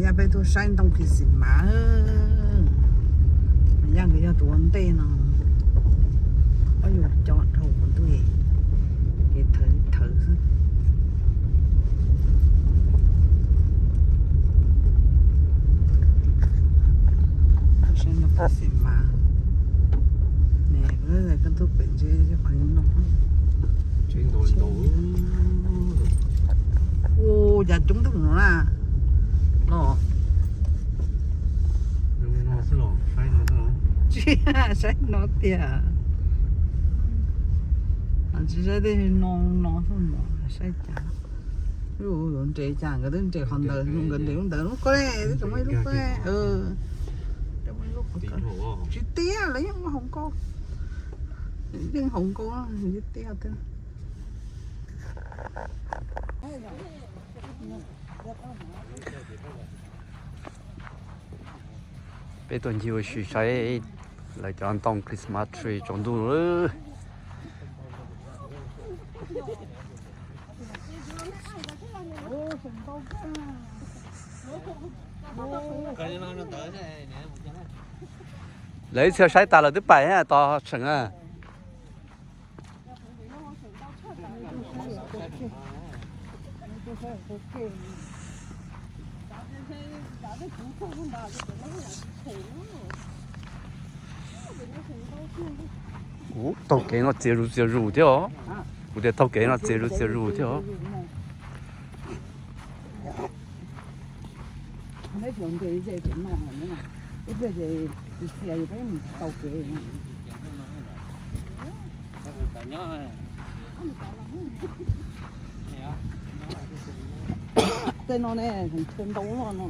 Peb tuaj saib ntoo Christmas, Yaj nkawd yog tus ua ntej no, ob yus coj dhau qhov ntug, ces thawv thawv xwb. Saib ntoo Christmas, koj tuaj pem ntse qhov no. Ua cas coob tag no na. Los, tsis saib no tiag. Tsis saib tej no, no xwb mas saib cas. Yuav nres cas nkawd twb nres qhov ntawd, nkawd nres lub ntawd, lub ko twb tseem muaj ib lub ko. Tsis tiag, lawv yeej ua hauv nkauj, yeej hauv nkauj tiag tiag. Peb tuaj ncig ua si saib lawv cov ntoo Christmas tree tsaus ntuj lawm. Lawv ib txhia saib tas lawm twb pais tos seem na. Kuv taug kev no txias zus txias zus thiab os. Kuv tias taug kev no txias zus txias zus thiab os. Tej no ne, ntau no.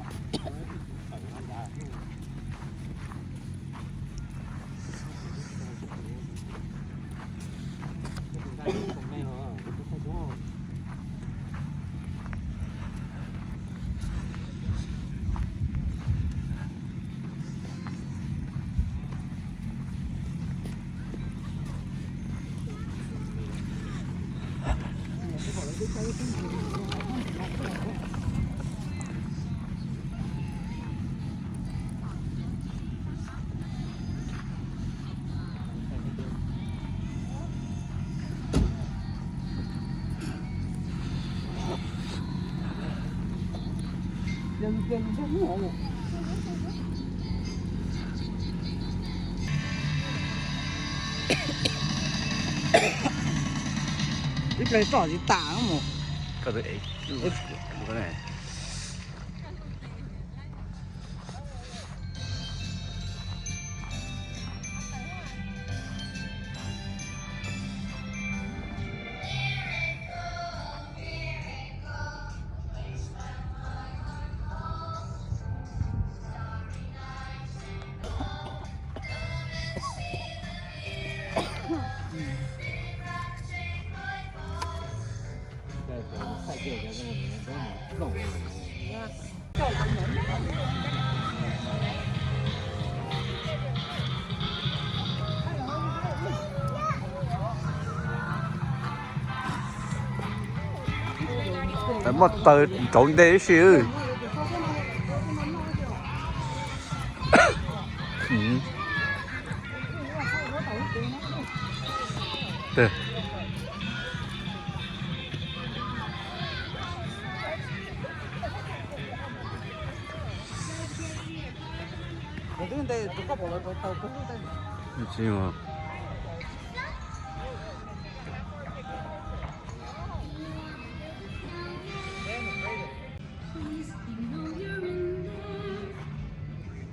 Ib pliag tso tsis tas mus. Muaj taws rauv ntej ib si.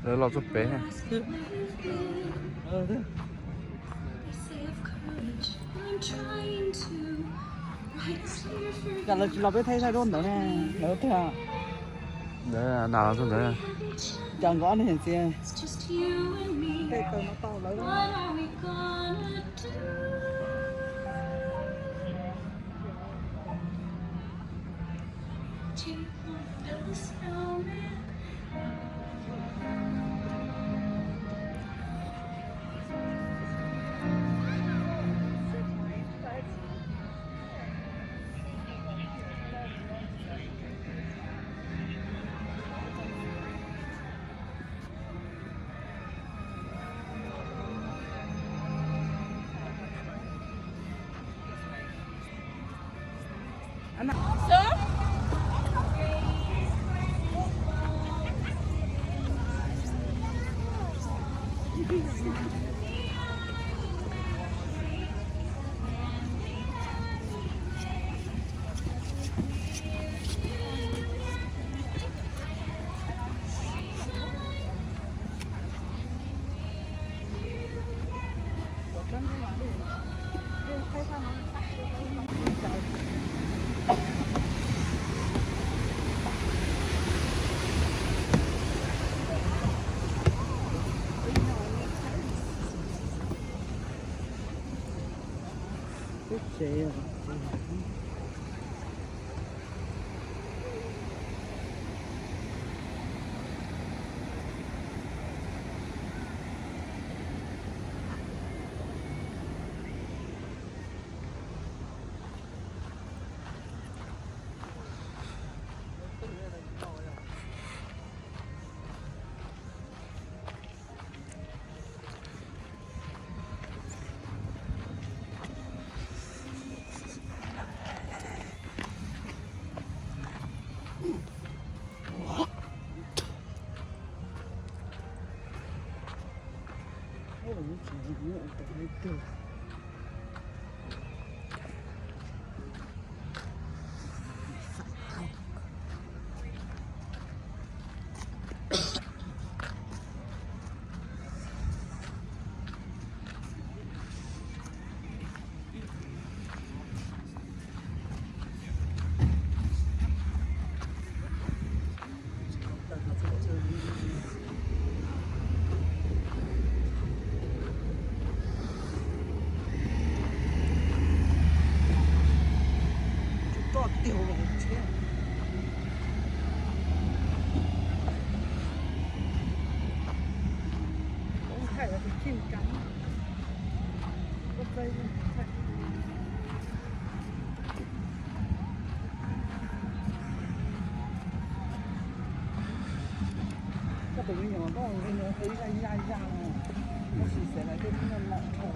Lawv los txog pem. Cas lawv tsis los peb thaij thaij duab ntawd ne, lawv tiag. Ntawd nas los txog ntawd. Cas nkawd ob niag txiv. Koj tus me nyuam koj tus me nyuam ib zaj zaj no, tab sis xav tias tej tib no lawm dhau.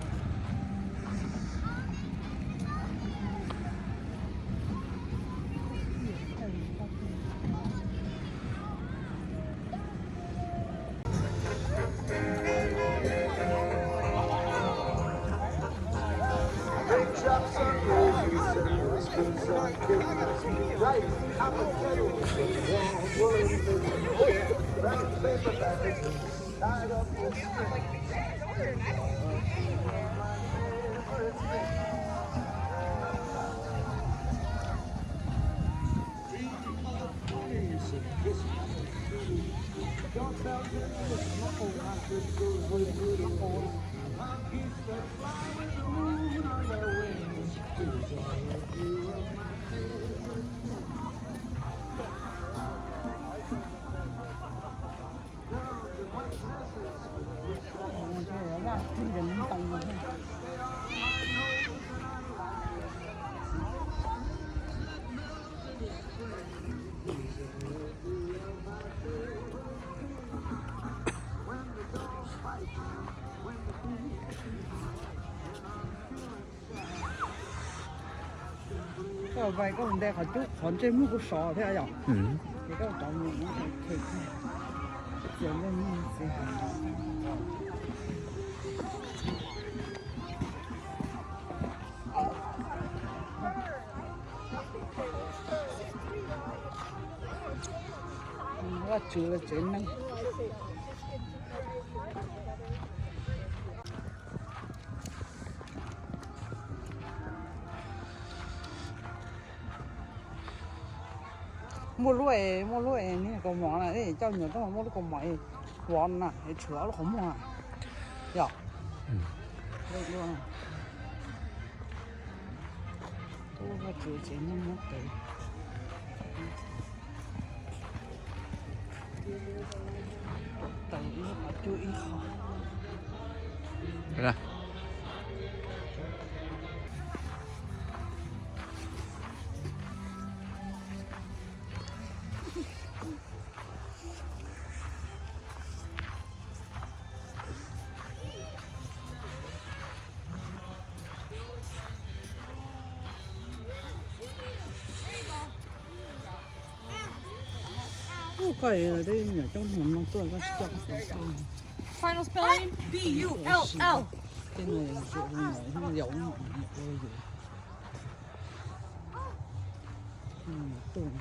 Koj vais koj mus nte qhov cub qhov ntsej muag kuj sov thiab yom. Ces koj rov mus no, txias ntsej muag txias. Vaj tswv lawv tsev neeg. Muaj lub es, muaj lub es niag kaus mom na, coj me nyuam tuaj muaj lub kaus mom es vov na es tshuav ob lub qhov muag yom. Vaj tswv tsev neeg muab tev. Tau ib qho cub ib qho. Koj twb nyuam coob hmo no tuaj koj tsis coj kuv tuaj. Final spelling, B U L L. Tej no yog yaum no yog ua yus. Tuaj,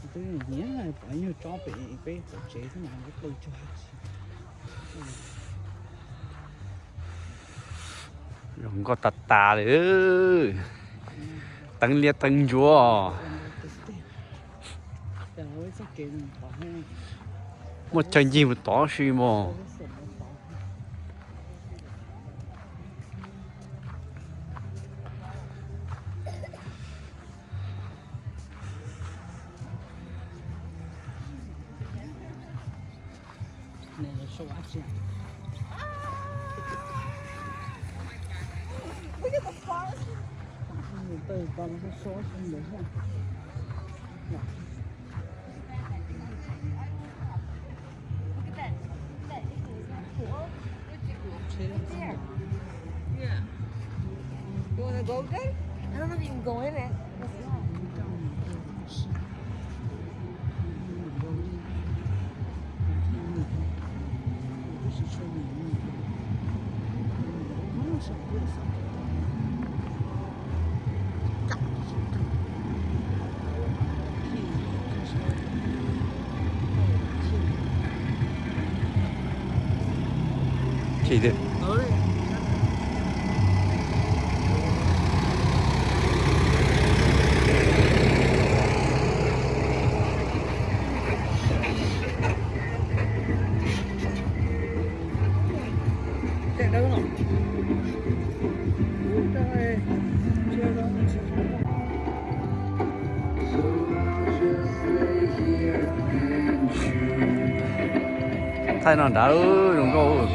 twb nyiam pom nyuag tsob pem peb tom tsev xwb mas lub qw tsuag tsis. Zoo nkauj tas tas li. Teev liab teev ntsuav. Muaj chaw ncig mus tod si mog. Look at that. Look at that. It's cool. It's cool. Yeah. You wanna go there? I don't know if you can go in it. Let's go. Chim tiag. Thaij no nrad zoo nkauj.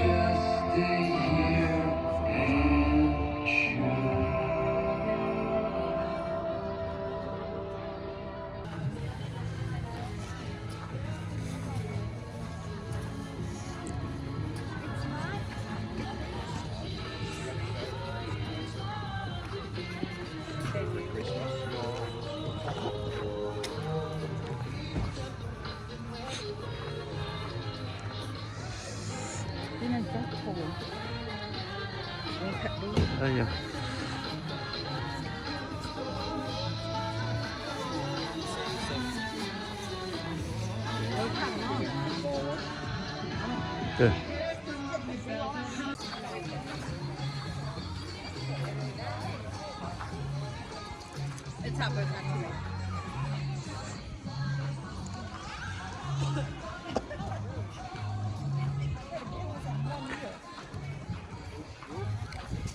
It's hot, but it's not too hot.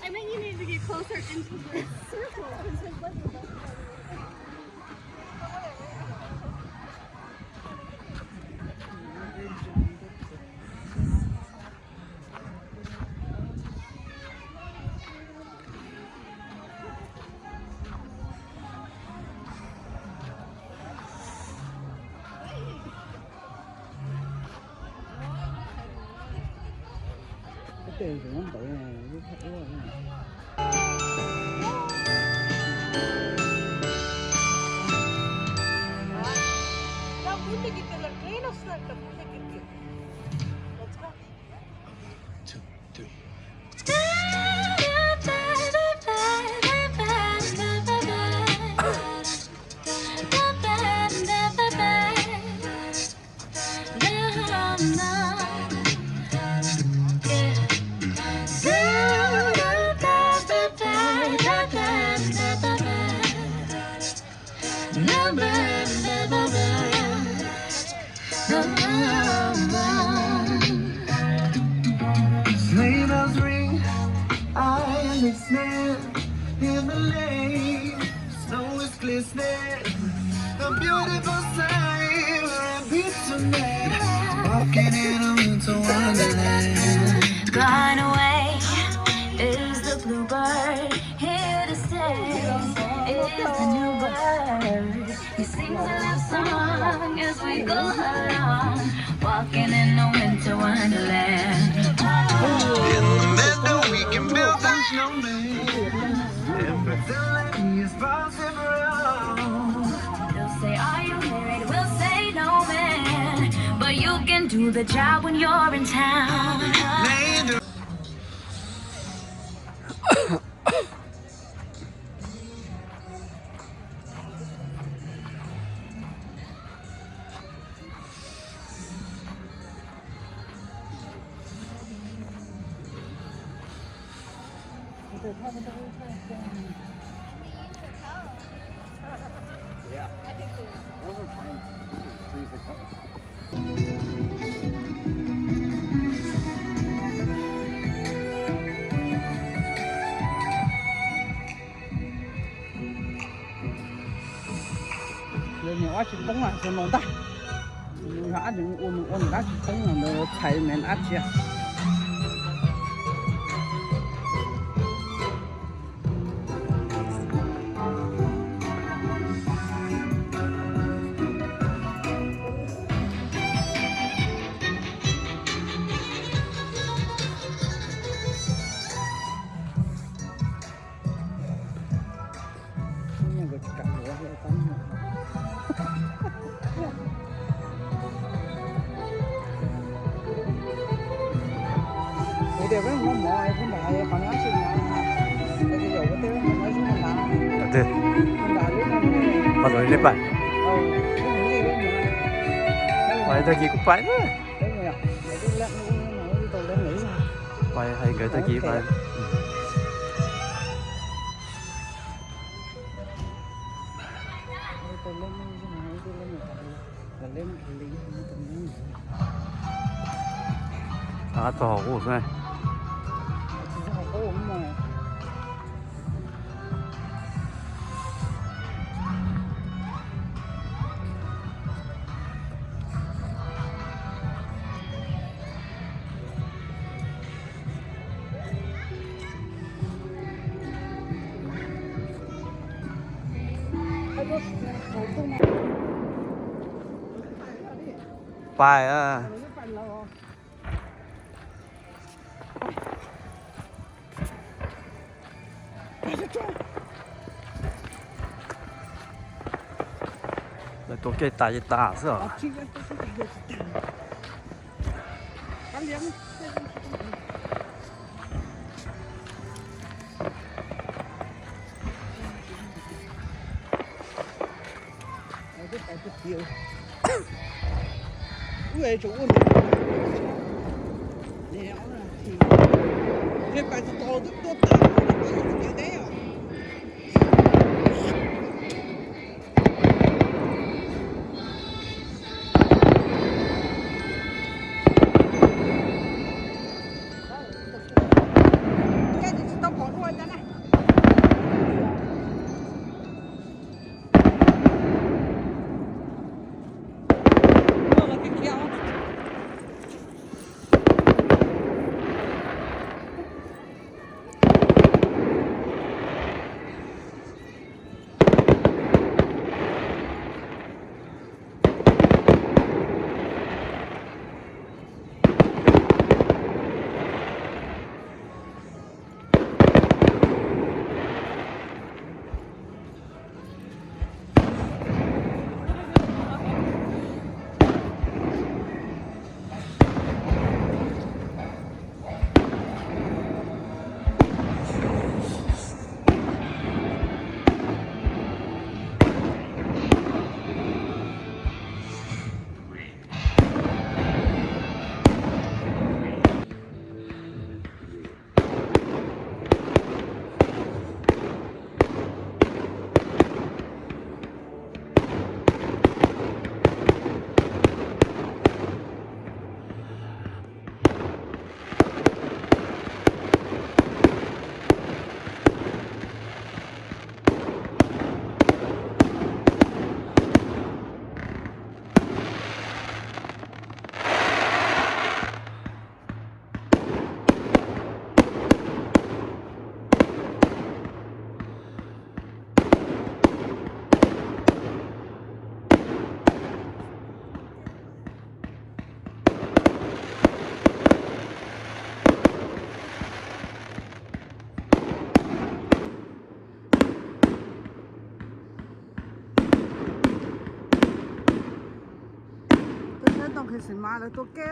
I think you need to get closer into the circle, 'cause there's like a Sleigh bells ring, I am listening in the lane. Snow is glistening, a beautiful sight. We're a bit tonight, walking in a winter wonderland. Gone away is the bluebird. Here to stay is the new bird. He sings a love song as we go along, walking in a winter wonderland. In the meadow we can build a snowman and pretend like he is Parsi Brown. They'll say, "Are you married?" We'll say, "No, man." Can do the job when you're in town. Nws ob tsis poob, tsuas no ntag. Nws ab, nws ua nws ua nws dab tsis poob, nws txhais me dab tsi. Qhov tag kis kuv pais na. Pais hais nkawd tag kis pais. Txog hauv qub xwb. Pais. Lawv tua kiag tas ces tas xwb os. Xi mas lawv tua ke.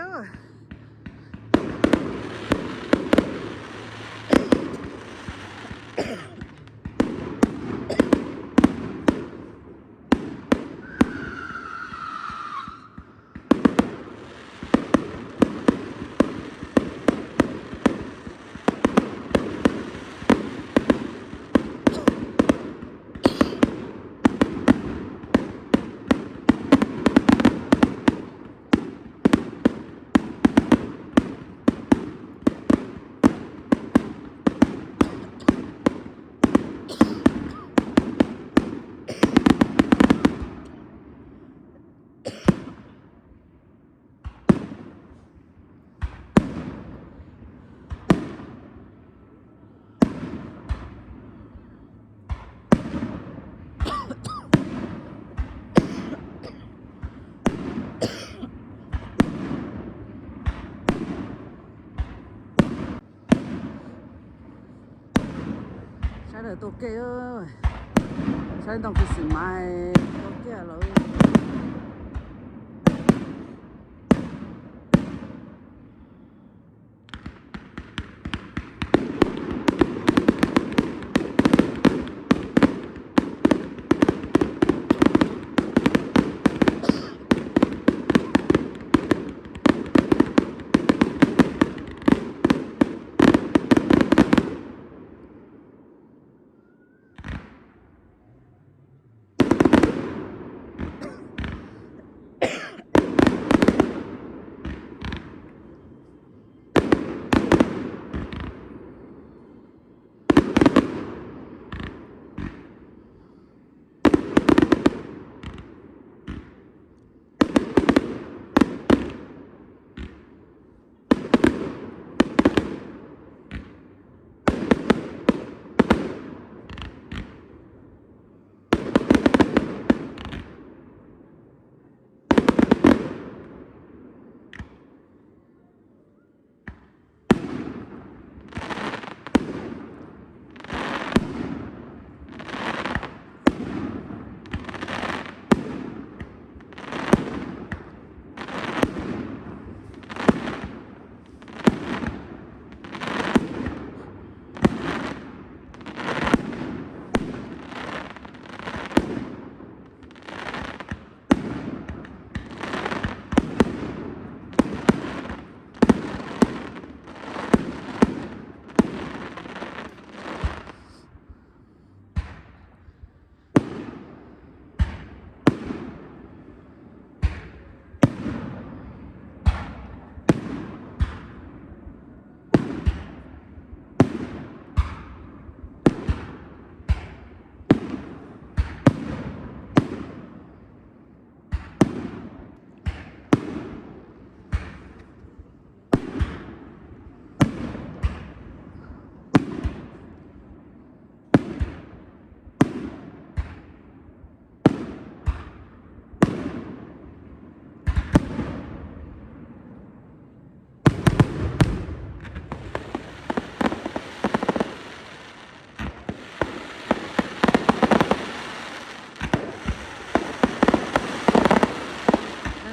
Saib lawv tua ke, saib ntoo Christmas tua ke lawm.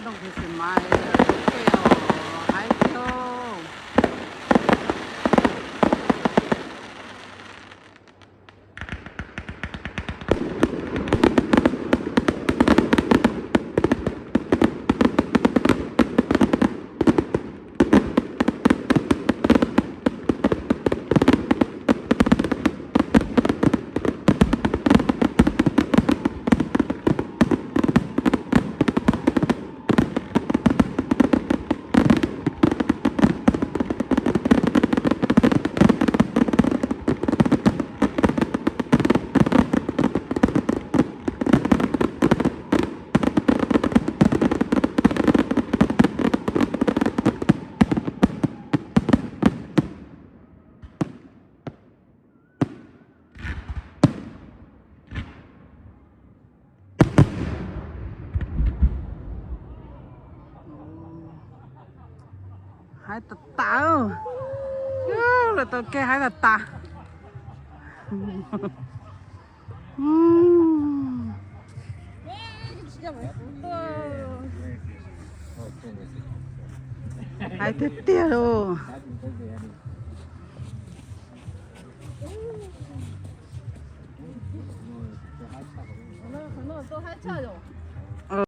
Ntoo Christmas, haib tiag. Haib tas tas. Lawv tua ke haib tas tas. Hais tiag tiag lauj.